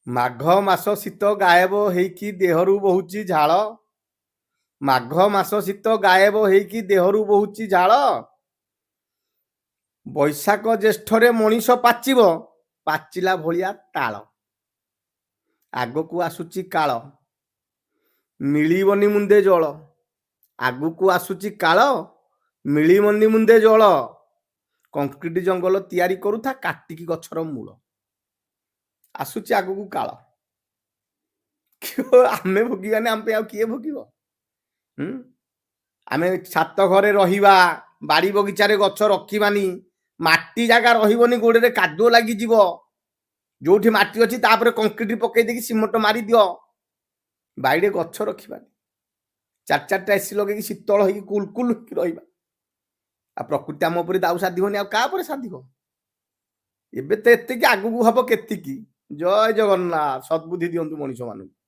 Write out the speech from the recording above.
ମାଘ ମାସ ଶୀତ ଗାୟବ ହେଇକି ଦେହରୁ ବହୁଛି ଝାଳ। ମାଘ ମାସ ଶୀତ ଗାୟବ ହେଇକି ଦେହରୁ ବହୁଛି ଝାଳ। ବୈଶାଖ ଜ୍ୟେଷ୍ଠରେ ମଣିଷ ପାଚିବ ପାଚିଲା ଭଳିଆ ତାଳ। ଆଗକୁ ଆସୁଛି କାଳ, ମିଳିବନି ମୁନ୍ଦେ ଜଳ। ଆଗକୁ ଆସୁଛି କାଳ, ମିଳିବନି ମୁନ୍ଦେ ଜଳ। କଂକ୍ରିଟ ଜଙ୍ଗଲ ତିଆରି କରୁଥା କାଟିକି ଗଛର ମୂଳ। ଆସୁଛି ଆଗକୁ କାଳ। ଆମେ ଭୋଗିବାନି, ଆମ ପାଇଁ ଆଉ କିଏ ଭୋଗିବ? ହୁଁ ଆମେ ଛାତ ଘରେ ରହିବା, ବାଡି ବଗିଚାରେ ଗଛ ରଖିବାନି, ମାଟି ଜାଗା ରହିବନି, ଗୋଡରେ କାଦୁଅ ଲାଗିଯିବ। ଯୋଉଠି ମାଟି ଅଛି ତାପରେ କଂକ୍ରିଟ ପକେଇ ଦେଇକି ସିମେଣ୍ଟ ମାରିଦିଅ। ବାଇରେ ଗଛ ରଖିବାନି, ଚାରି ଚାରିଟା ଏସି ଲଗେଇକି ଶୀତଳ ହେଇକି କୁଲ କୁଲ ହେଇକି ରହିବା। ଆଉ ପ୍ରକୃତି ଆମ ଉପରେ ଦାଉ ସାଧିବନି, ଆଉ କାହା ଉପରେ ସାଧିବ? ଏବେ ତ ଏତିକି, ଆଗକୁ ହବ କେତିକି? ଜୟ ଜଗନ୍ନାଥ, ସଦ୍ବୁଦ୍ଧି ଦିଅନ୍ତୁ ମଣିଷ ମାନଙ୍କୁ।